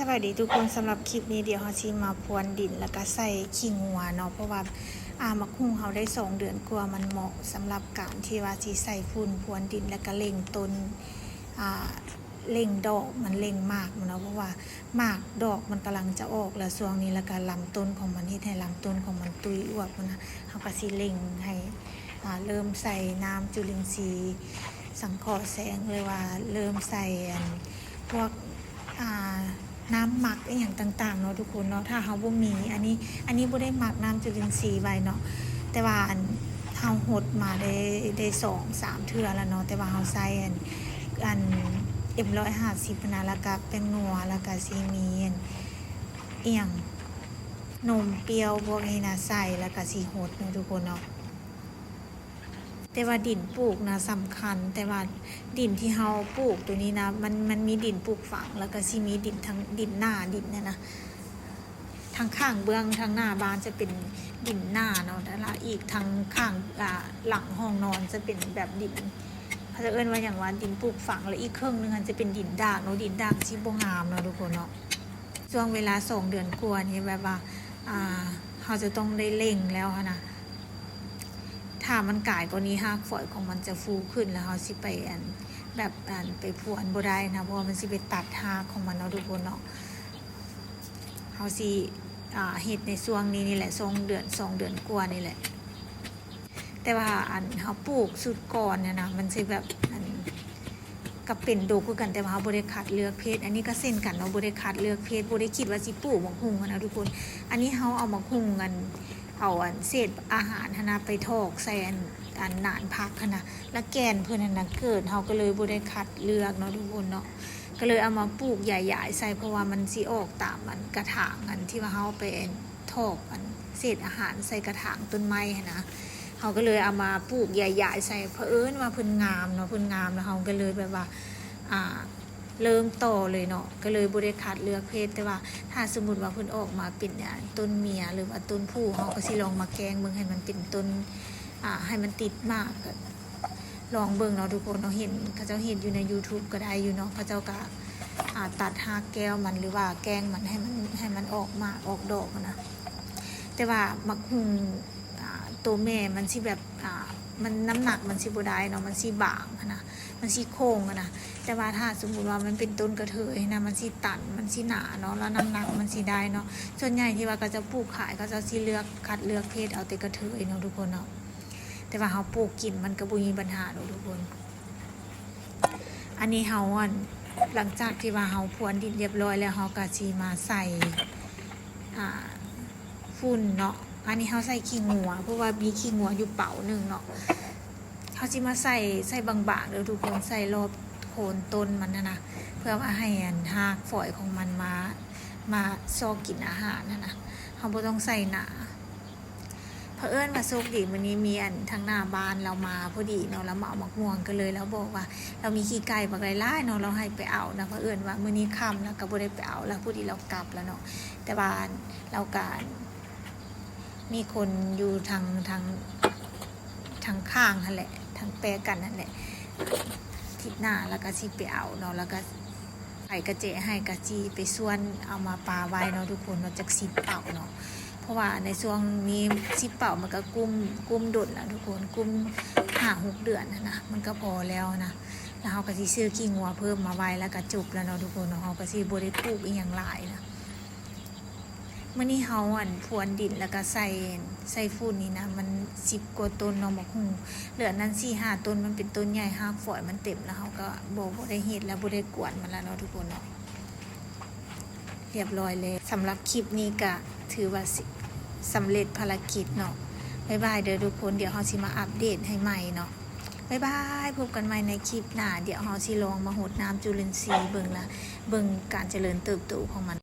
ສະບາຍດີທຸກຄົນ, ສຳລັບຄລິບນີ້ດຽວເຮົາຊິມາພວນດິນ ແລ້ວກະໃສ່ຂີ້ງົວເນາະ, ເພາະວ່າ ອ່າ ໝາກຫຸ່ງເຮົາໄດ້ສອງເດືອນກວ່າ, ມັນເໝາະສຳລັບການທີ່ວ່າຊິໃສ່ຝຸ່ນພວນດິນ ແລ້ວກະເລັ່ງຕົ້ນ ອ່າ ເລັ່ງດອກມັນ ເລັ່ງໝາກມັນເນາະ, ເພາະວ່າໝາກດອກມັນກຳລັງຈະອອກແລ້ວຊ່ວງນີ້, ແລ້ວກະລຳຕົ້ນຂອງມັນ ເຮັດໃຫ້ລຳຕົ້ນຂອງມັນຕຸ້ຍອວບຫັ້ນນະ. ເຮົາກະຊິເລັ່ງໃຫ້ ອ່າ ເລີ່ມໃສ່ນ້ຳຈຸລິນຊີສັງເຄາະແຊງ ຫຼືວ່າເລີ່ມໃສ່ ອັນ ພວກ ອ່າ ນ້ຳໝັກອີ່ຫຍັງຕ່າງໆເນາະທຸກຄົນເນາະ. ຖ້າເຮົາບໍ່ມີ ອັນນີ້ ອັນນີ້ບໍ່ໄດ້ໝັກນ້ຳຈຸລິນຊີໄວ້ເນາະ, ແຕ່ວ່າ ອັນ ເຮົາຫົດມາໄດ້ ໄດ້ສອງສາມເທື່ອແລ້ວເນາະ, ແຕ່ວ່າເຮົາໃສ່ ອັນ ອັນ ເອັມຮ້ອຍຫ້າສິບຫັ້ນນະ, ແລ້ວກະແປ້ງນົວ, ແລ້ວກະຊິມີ ອັນ ອີ່ຫຍັງ ນົມປ່ຽວພວກນີ້ນະໃສ່ ແລ້ວກະຊິຫົດເນາະທຸກຄົນເນາະ. ແຕ່ວ່າດິນປູກນະສຳຄັນ, ແຕ່ວ່າດິນທີ່ເຮົາປູກໂຕນີ້ນະ ມັນ ມັນມີດິນປູກຝັງ ແລ້ວກະຊິມີດິນທາງ ດິນໜ້າດິນຫັ້ນນະ, ທາງຂ້າງເບື້ອງທາງໜ້າບ້ານຈະເປັນດິນໜ້າເນາະ, ແລ້ວອີກທາງຂ້າງ ອ່າ ຫຼັງຫ້ອງນອນຈະເປັນແບບດິນ ເຂົາຈະເອີ້ນວ່າຫຍັງວະ ດິນປູກຝັງ, ແລ້ວອີກເຄິ່ງໜຶ່ງຫັ້ນຈະເປັນດິນດາກເນາະ, ດິນດາກຊິບໍ່ງາມເນາະທຸກຄົນເນາະ. ຊ່ວງເວລາສອງເດືອນກວ່ານີ້ແບບວ່າ ອ່າ ເຮົາຈະຕ້ອງໄດ້ເລັ່ງແລ້ວຫັ້ນນະ, ຖ້າມັນກາຍກວ່ານີ້ຮາກຝອຍຂອງມັນຈະຟູຂຶ້ນ ແລ້ວເຮົາຊິໄປ ອັນ ແບບ ອັນ ໄປພວນບໍ່ໄດ້ນະ, ເພາະວ່າມັນຊິໄປຕັດຮາກຂອງມັນເນາະທຸກຄົນເນາະ. ເຮົາຊິ ອ່າ ເຮັດໃນຊ່ວງນີ້ນີ້ແຫຼະ ສອງເດືອນ ສອງເດືອນກວ່ານີ້ແຫຼະ. ແຕ່ວ່າ ອັນ ເຮົາປູກຊຸດກ່ອນຫັ້ນນະ ມັນຊິແບບ ອັນ ກະເປັນດົກຄືກັນ, ແຕ່ວ່າເຮົາບໍ່ໄດ້ຄັດເລືອກເພດ. ອັນນີ້ກະເຊັ່ນກັນເນາະ, ບໍ່ໄດ້ຄັດເລືອກເພດ, ບໍ່ໄດ້ຄິດວ່າຊິປູກໝາກຫຸ່ງຫັ້ນນະທຸກຄົນ. ອັນນີ້ເຮົາເອົາໝາກຫຸ່ງ ອັນ ເອົາ ອັນ ເສດອາຫານຫັ້ນນະໄປຖອກໃສ່ ອັນ ອັນ ໜານຜັກຫັ້ນນະ, ລະແກ່ນເພິ່ນຫັ້ນນະເກີດ, ເຮົາກະເລີຍບໍ່ໄດ້ຄັດເລືອກເນາະທຸກຄົນເນາະ, ກະເລີຍເອົາມາປູກຢາຍໆໃສ່ ເພາະວ່າມັນຊິອອກຕາມ ອັນ ກະຖາງ ອັນ ທີ່ວ່າເຮົາໄປ ອັນ ຖອກ ອັນ ເສດອາຫານໃສ່ກະຖາງຕົ້ນໄມ້ຫັ້ນນະ, ເຮົາກະເລີຍເອົາມາປູກຢາຍໆໃສ່. ເຜີອິນວ່າເພິ່ນງາມເນາະ, ເພິ່ນງາມ ແລ້ວເຮົາກະເລີຍແບບວ່າ ອ່າ ເລີ່ມຕໍ່ເລີຍເນາະ, ກະເລີຍບໍ່ໄດ້ຄັດເລືອກເພດ. ແຕ່ວ່າຖ້າສົມມຸດວ່າເພິ່ນອອກມາເປັນ ອາ ຕົ້ນເມຍ ຫຼືວ່າຕົ້ນຜູ້, ເຮົາກະຊິລອງມາແກ້ງເບິ່ງໃຫ້ມັນເປັນຕົ້ນ ອາ ໃຫ້ມັນຕິດໝາກ ລອງເບິ່ງເນາະທຸກຄົນເນາະ. ເຫັນເຂົາເຈົ້າເຮັດຢູ່ໃນຢູທູບກະໄດ້ຢູ່ເນາະ, ເຂົາເຈົ້າກະ ອາ ຕັດຮາກແກ້ວມັນ ຫຼືວ່າແກ້ງມັນໃຫ້ມັນ ໃຫ້ມັນອອກໝາກອອກດອກຫັ້ນນະ. ແຕ່ວ່າໝາກຫຸ່ງ ອາ ໂຕແມ່ມັນຊິແບບ ອາ ມັນ ນ້ຳໜັກມັນຊິບໍ່ໄດ້ເນາະ, ມັນຊິບາງຫັ້ນນະ, ມັນຊິໂຄ້ງຫັ້ນນະ. ແຕ່ວ່າຖ້າສົມມຸດວ່າມັນເປັນຕົ້ນກະເທີຍຫັ້ນນະ ມັນຊິຕັນ ມັນຊິໜາເນາະ, ແລ້ວນ້ຳໜັກມັນຊິໄດ້ເນາະ. ສ່ວນໃຫຍ່ທີ່ວ່າເຂົາເຈົ້າປູກຂາຍ ເຂົາເຈົ້າຊິເລືອກ ຄັດເລືອກເພດເອົາແຕ່ກະເທີຍເນາະທຸກຄົນເນາະ. ແຕ່ວ່າເຮົາປູກກິນມັນກະບໍ່ມີບັນຫາດອກທຸກຄົນ. ອັນນີ້ເຮົາ ອັນ ຫຼັງຈາກທີ່ວ່າເຮົາພວນດິນຮຽບຮ້ອຍແລ້ວ ເຮົາກະຊິມາໃສ່ ອາ ຝຸ່ນເນາະ. ອັນນີ້ເຮົາໃສ່ຂີ້ງົວ ເພາະວ່າມີຂີ້ງົວຢູ່ເປົາໜຶ່ງເນາະ. ເຮົາຊິມາໃສ່ ໃສ່ບາງໆເດີທຸກຄົນ, ໃສ່ລອບໂຄນຕົ້ນມັນຫັ້ນນະ ເພື່ອວ່າໃຫ້ ອັນ ຮາກຝອຍຂອງມັນມາ ມາຊອກກິນອາຫານຫັ້ນນະ, ເຮົາບໍ່ຕ້ອງໃສ່ໜາ. ເຜີອິນວ່າໂຊກດີມື້ນີ້ມີ ອັນ ທາງໜ້າບ້ານລາວມາພໍດີເນາະ, ລາວມາເອົາໝາກມ່ວງ ກະເລີຍລາວບອກວ່າລາວມີຂີ້ໄກ່ບັກຫຼາຍໆເນາະ, ລາວໃຫ້ໄປເອົານະ. ເຜີອິນວ່າມື້ນີ້ຄ່ຳລະກະບໍ່ໄດ້ໄປເອົາລະ, ພໍດີລາວກັບລະເນາະ. ແຕ່ວ່າລາວກະ ມີຄົນຢູ່ທາງ ທາງ ທາງຂ້າງຫັ້ນແຫຼະ ທາງແປກັນຫັ້ນແຫຼະ, ທິດໜ້າລະກະຊິໄປເອົາເນາະ, ລະກະ ໃຜກະເຈະໃຫ້ກະຊິໄປຊວນເອົາມາປາໄວ້ເນາະທຸກຄົນເນາະ, ຈັກສິບເປົາເນາະ. ເພາະວ່າໃນຊ່ວງນີ້ສິບເປົາມັນກະກຸ້ມ ກຸ້ມດົນລະທຸກຄົນ, ກຸ້ມຫ້າຫົກເດືອນຫັ້ນນະ ມັນກະພໍແລ້ວນະ. ລະເຮົາກະຊິຊື້ຂີ້ງົວເພີ່ມມາໄວ້ ລະກະຈົບລະເນາະທຸກຄົນເນາະ, ເຮົາກະຊິບໍ່ໄດ້ປູກອີ່ຫຍັງຫຼາຍນະ. ມື້ນີ້ເຮົາ ອັນ ພວນດິນ ລະກະໃສ່ ໃສ່ຝຸ່ນນີ້ນະ ມັນສິບກວ່າຕົ້ນເນາະ ໝາກຫຸ່ງ. ເຫຼືອນັ້ນສີ່ຫ້າຕົ້ນ ມັນເປັນຕົ້ນໃຫຍ່ ຮາກຝອຍມັນເຕັມ ລະເຮົາກະບໍ່ ບໍ່ໄດ້ເຮັດ ລະບໍ່ໄດ້ກວນມັນລະເນາະທຸກຄົນເນາະ. ຮຽບຮ້ອຍແລ້ວ. ສຳລັບຄລິບນີ້ກະຖືວ່າ ສຳເລັດພາລະກິດເນາະ. ບາຍບາຍເດີທຸກຄົນ, ດຽວເຮົາຊິມາອັບເດດໃຫ້ໃໝ່ເນາະ. ບາຍບາຍ, ພົບກັນໃໝ່ໃນຄລິບໜ້າ. ດຽວເຮົາຊິລອງມາຫົດນ້ຳຈຸລິນຊີເບິ່ງລະ ເບິ່ງການຈະເລີນເຕີບໂຕຂອງມັນ.